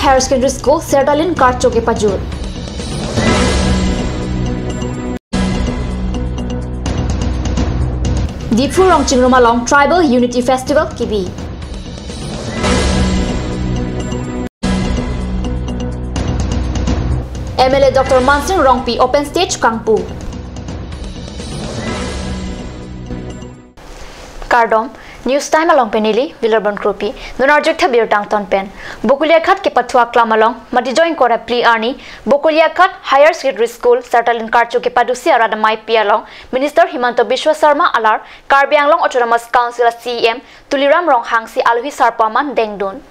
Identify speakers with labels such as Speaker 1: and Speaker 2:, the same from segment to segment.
Speaker 1: Higher Secondary School Sertalin Karcho ke Pajur. Diphu Rong Chingruma Long Tribal Unity Festival Kibi. MLA Dr. Mansingh Rongpi Open Stage Kangpu. Kardom News Time along Penili Vilarbon Kropi Nunarjik Thabir Tangton Pen Bokulia Khat ke Pathua Klam along Mati join kora pli arni Bokulia Khat Higher Secondary School Sertalin Karcho ke Padusi arada mai pi along Minister Himanta Biswa Sarma alar Karbi Anglong Autonomous Council CM Tuliram Ronghang si Alhi Sarpaman Dengdun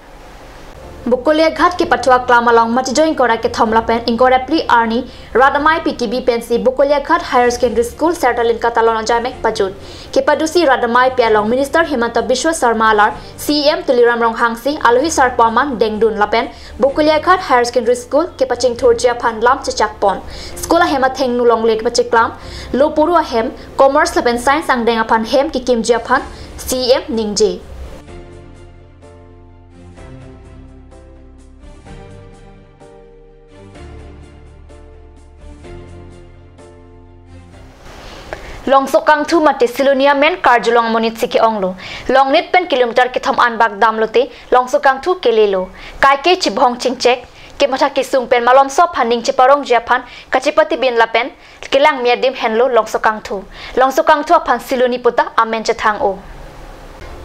Speaker 1: Bokolia Ghat ke Pathua Klam along mati join kora ke Thomla pen ingkora pli arni Radamai PKB pen si Bokolia Ghat Higher Secondary School Sertalin Katalona Jamek Pajut ke Padusi Radamai pi along Minister Himanta Biswa Sarma alar CM Tuliram Ronghang si Alhi Sarpaman Dengdun lapen Bokolia Ghat Higher Secondary School ke Paching Thurjia Phan Lam Chachakpon School hema Thengnu Long Lake Pachiklam Lopuru hem Commerce lapen Science ang Deng aphan hem ki Kimjia Phan CM Ningje. Longsokang thu mate Silonia men Karjulong monit siki onglo longnit pen kilometer ke thom anbak damlote Longsokang thu kelelo kai ke chibhong chingchek ke matha kisung pen malom so phaning chiparong japan kachipati bin lapen kelang miadim henlo Longsokang thu phan Siloni pota amen chathang o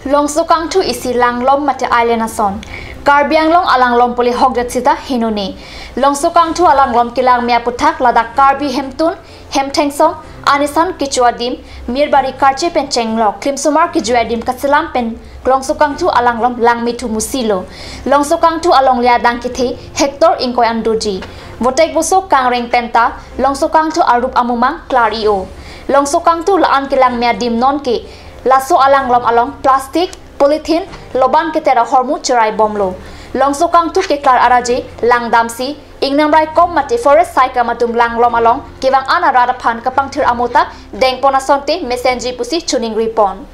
Speaker 1: Longsokang thu isi langlom mate island ason Karbi Anglong alanglom poli hogdat sita hinone Longsokang thu alanglom kilang mia puthak ladak Karbi hemtun hemthengsong Anisan Kichwadim Mirbari Karche pen Chenglok Klimsumar Kichwadim Kasilam pen Longsokang thu alanglom langmi thu musilo Longsokang thu along lia dang kithe Hector ingkoi andoji Votek boso kangreng penta Longsokang thu arup amumang klario Longsokang thu laan kilang mia dim non ke laso alanglom along plastic polythene loban ke tera hormu cherai bomlo Longsokang thu ke klar araje langdamsi Ingnam rai kom mate forest sai kamatum langlom along kewang ana rada phan kapang thir amota deng pona sonte mesenji pusi chuning ripon.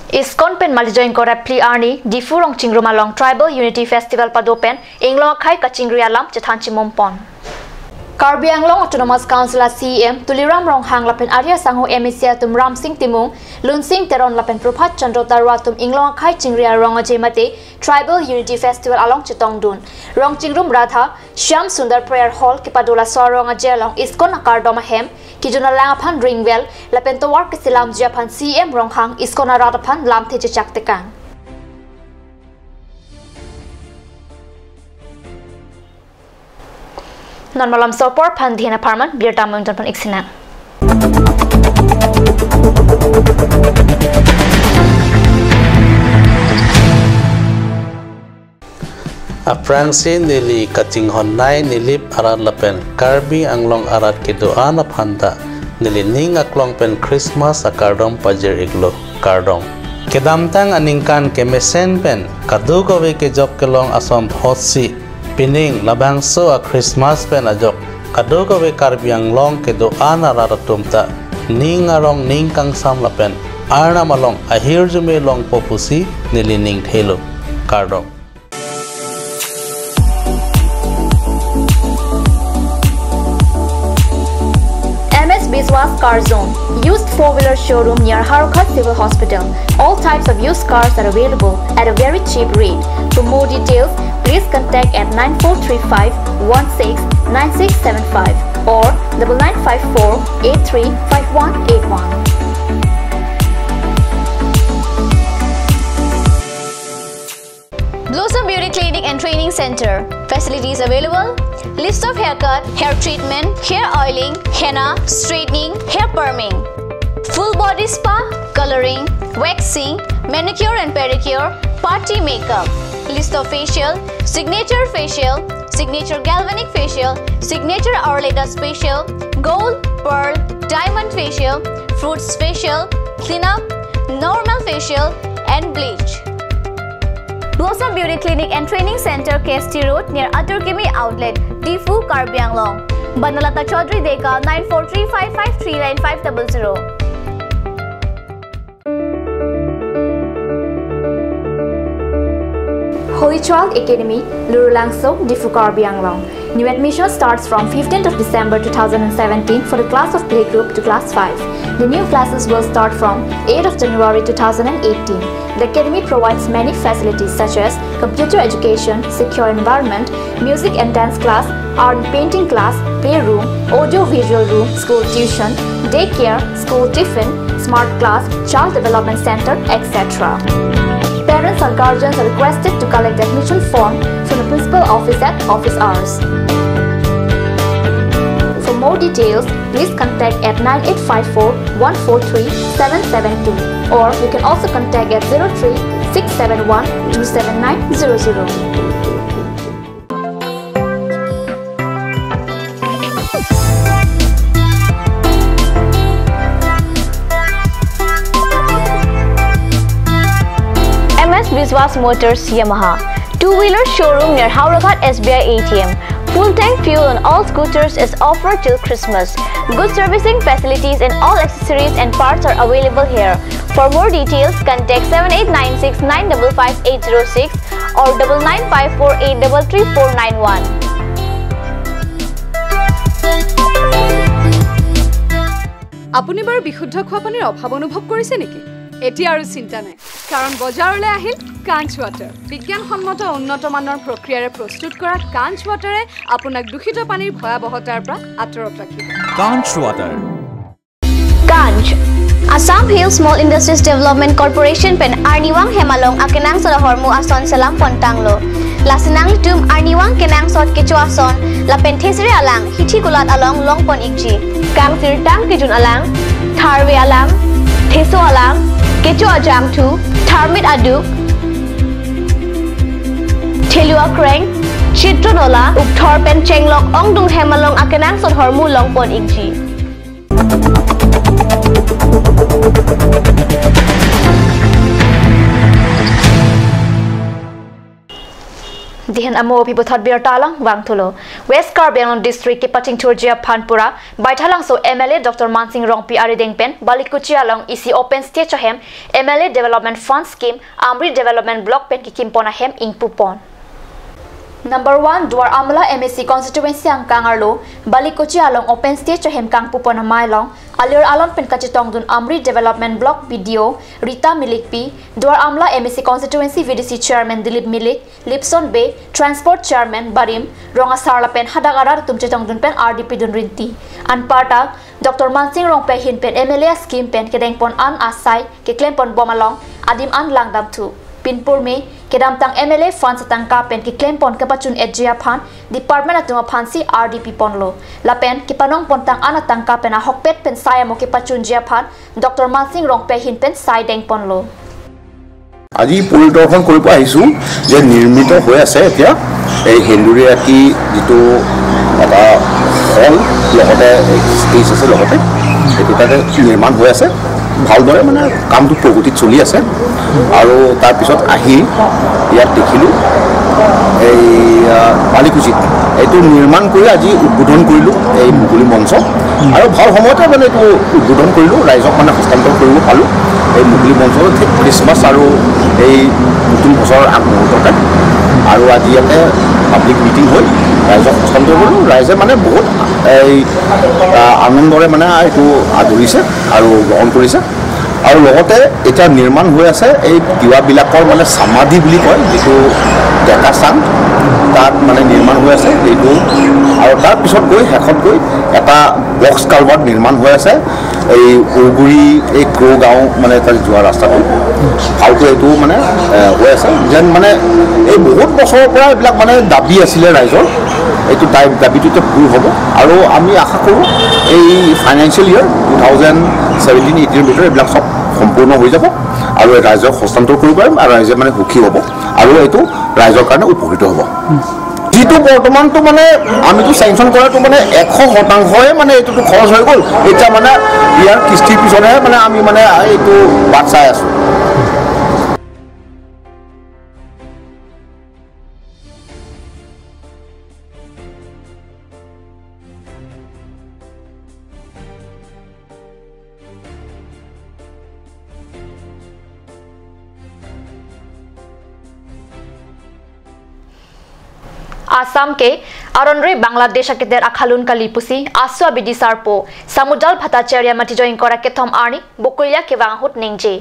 Speaker 1: Iskon pen mali join kora pli arni Diphu Rong Chingruma Long Tribal Unity Festival padopen inglong khai kachingria lam chethan chimompon. Karbi Anglong Autonomous Council CM Tuliram Ronghang lapen Arya Sangho MEC tum Ram Singh Timung Lunsing Teron lapen Prabhat Chandra Tarwa tum Inglong Khai Chingria Ronga Jemate Tribal Unity Festival along Chitongdun Rong Chingrum Radha Shyam Sundar Prayer Hall Kipadola Swaronga Jelong Iskon Akardoma Hem Kijuna Langaphan Ringwell lapen Towar Kisilam Japan CM Ronghang Iskon Radaphan Lam Theche Chaktekang. Nonmalam sopor phan dhina pharman bir tamon phan iksina.
Speaker 2: Aprangsi nili kaching honnai nilip arat lapen Karbi Anglong arat kidoana phanta nili ning aklong pen Christmas akardom pajir iglo kardom kedamtang aningkan kemesen pen kadugawe ke jok kelong asom photsi pining labangso a Christmas pen ajok kadugawe Karbi Anglong ke doana raratumta ning arong ning kang sam lapen arna malong ahir jume long popusi nili ning thelo kardom.
Speaker 1: MS Biswas Car Zone, used four-wheeler showroom near Harokhat Civil Hospital. All types of used cars are available at a very cheap rate. For more details, please contact at 9435 169675 or 9954 835181.
Speaker 3: Blossom Beauty Clinic and Training Center. Facilities available: list of haircut, hair treatment, hair oiling, henna, straightening, hair perming, full body spa, coloring, waxing, manicure and pedicure, party makeup. List of facial: signature facial, signature galvanic facial, signature Orleda facial, gold, pearl, diamond facial, fruits facial, cleanup, normal facial and bleach. Blossom Beauty Clinic and Training Center, KST Road, near Aturkimi Outlet, Diphu, Karbi Anglong. Banalata Chaudhary Deka, 9435539500.
Speaker 1: Holy Child Academy, Lurulangso, Diphu Karbi Anglong. New admission starts from 15th of December 2017 for the class of playgroup to class 5. The new classes will start from 8th of January 2018. The academy provides many facilities such as computer education, secure environment, music and dance class, art and painting class, playroom, audio-visual room, school tuition, daycare, school tiffin, smart class, child development center, etc. Parents or guardians are requested to collect the admission form from the principal office at office hours. For more details, please contact at 9854 143 772 or you can also contact at 03 671 27900.
Speaker 3: MS Biswas Motors Yamaha, two-wheeler showroom near Howraghat SBI ATM. Full tank fuel on all scooters is offered till Christmas. Good servicing facilities and all accessories and parts are available here. For more details, contact 7896 955 806 or 9954 833 491.
Speaker 4: আপুনি বাৰু বিশুদ্ধ খোৱা পানীৰ অভাৱ অনুভৱ কৰিছে নেকি? এতিয়া আৰু চিন্তা নাই, কাৰণ বজাৰলৈ আহিল কাঞ্চ ৱাটাৰ। বিজ্ঞানসন্মত উন্নত মানৰ প্ৰক্ৰিয়াৰে প্ৰস্তুত কৰা কাঞ্চ ৱাটাৰে আপোনাক দূষিত পানীৰ ভয়াৱহতাৰ পৰা আঁতৰত ৰাখিব।
Speaker 5: Kanch water.
Speaker 3: Kanch Assam Hill Small Industries Development Corporation pen Arniwang Hemalong akenang sod hormu ason salam pontanglo. Lasinang tum Arniwang kenang sod kecho ason lapen thesre alang hithi kulat along long pon ikji. Kang sir tang kijun alang, tharwe alang, theso alang, kecho ajang thu, tharmit aduk, thelua kreng, chitronola, ukthor pen chenglok ongdung hemalong akenang sod hormu long pon ikji.
Speaker 1: Dihan amo pibothat bir talang wangthulo West Karbi Anglong district ke paching thurjia Phanpura baithalang so MLA Dr. Mansing Rongpi Aridengpen Balikuchi along EC open stage hem MLA Development Fund Scheme Amri Development Block pen ki kimpona hem ingpupon. Number 1 Duar Amla MSC constituency ang Kangarlo Balikuchi along open stage hem kang pupon mailong Alir alon pen kachitong dun Amri Development Block BDO Rita Milik P Duar Amla MSC constituency VDC chairman Dilip Milik Lipson Bay Transport chairman Barim Ronga Sarla pen Hadagarar tumchitong dun pen RDP dun Rinti Anparta Dr. Mansing Rongpe hin pen MLA scheme pen kedeng pon an asai ke claim pon bomalong adim an langdam thu Pinpur me kedam tang MLA fund tang ka pen ki claim pon kapachun ejia phan department atuma phan si RDP ponlo lapen ki panong pon tang ana tang ka pen a hokpet pen sayamo ki pachun jia phan Dr. Mansing Rongpe hin pen sai deng ponlo
Speaker 6: আজি পৰিদৰ্শন কৰিব আহিছো যে নিৰ্মিত হৈ আছে এতিয়া এই হেন্দুৰিয়াকি যেটো এটা হল লগতে স্পেচ আছে লগতে এইটো তাতে নিৰ্মাণ হৈ আছে ভালদৰে মানে কামটো প্ৰগতিত চলি আছে আৰু তাৰ পিছত আহি ইয়াত দেখিলো এই বালিকুচিত এইটো নিৰ্মাণ কৰি আজি উদ্বোধন কৰিলো এই মুকলি মঞ্চ আৰু ভাল সময়তে মানে এইটো উদ্বোধন কৰিলো ৰাইজক মানে হস্তান্তৰ কৰিব পালো এই মুকলি মঞ্চ ঠিক ক্ৰিছমাছ আৰু এই নতুন বছৰৰ আগমুহূৰ্ততে আৰু আজি ইয়াতে পাব্লিক মিটিং হৈ ৰাইজক হস্তান্তৰ কৰিলো ৰাইজে মানে বহুত এই আনন্দৰে মানে এইটো আদৰিছে আৰু গ্ৰহণ কৰিছে আৰু লগতে এতিয়া নিৰ্মাণ হৈ আছে এই তিৱাবিলাকৰ মানে সমাধি বুলি কয় যিটো ডেকা চাং তাত মানে নিৰ্মাণ হৈ আছে এইটো আৰু তাৰ পিছত গৈ শেষত গৈ এটা বক্স কালভাৰ্ট নিৰ্মাণ হৈ আছে এই ঔগুৰি এই ক্ৰ' গাঁও মানে তাত যোৱা ৰাস্তাটো ভালকৈ এইটো মানে হৈ আছে যেন মানে এই বহুত বছৰৰ পৰা এইবিলাক মানে দাবী আছিলে ৰাইজৰ এইটো দাবীটো এতিয়া পূৰ হ'ব আৰু আমি আশা কৰোঁ এই ফাইনেন্সিয়েল ইয়েৰ 2017-18 ভিতৰত এইবিলাক চব সম্পূৰ্ণ হৈ যাব আৰু ৰাইজক হস্তান্তৰ কৰিব পাৰিম আৰু ৰাইজে মানে সুখী হ'ব আৰু এইটো ৰাইজৰ কাৰণে উপকৃত হ'ব যিটো বৰ্তমানটো মানে আমিতো চেংচন কৰাটো মানে 100% মানে এইটোতো খৰচ হৈ গ'ল এতিয়া মানে ইয়াৰ কিস্তিৰ পিছতহে মানে আমি মানে এইটো বাট চাই আছোঁ।
Speaker 1: Assam ke aronre Bangladesh aketer akhalun kalipusi Asu Abidi Sarpo Samujal Bhattacharya mati join kora kethom arni Bokolia kewang hut ningje.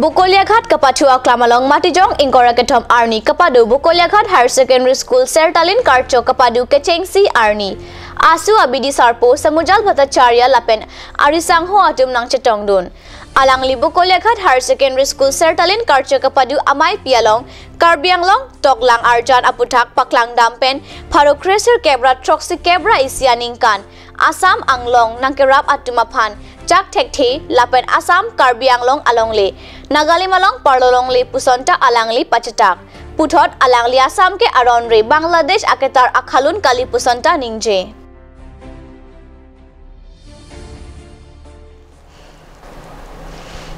Speaker 3: Bokoliaghat Kapathua Klamalong Matijong Ingkora Kethom Arni Kapadu Bokoliaghat Higher Secondary School Sertalin Karcho Kapadu Kechengsi Arni Asu Abidi Sarpo Samujal Bhattacharya Lapen Arisangho Atum Nangchetongdun Alangli Bokoliaghat Higher Secondary School Sertalin Karcho Kapadu Amai Pialong Karbianglong Toklang Arjan Aputhak Paklang Dampen Pharokresir Kebra Troxi Kebra Isianingkan Assam Anglong Nangkerap Atumaphan Chak Thekthi Lapen Assam Karbianglong Alongli Nagalimalong Parlolongli Pusonta Alangli Pachatak Puthot Alangli Assam ke Aronre Bangladesh Aketar Akhalun Kali Pusonta Ningje.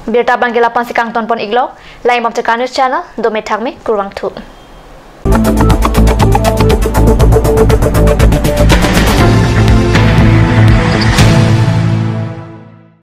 Speaker 1: Birta Bangela Pansikang Tonpon Iglo, Laim of the News Channel, Dome Thakme, Kurwang Thu.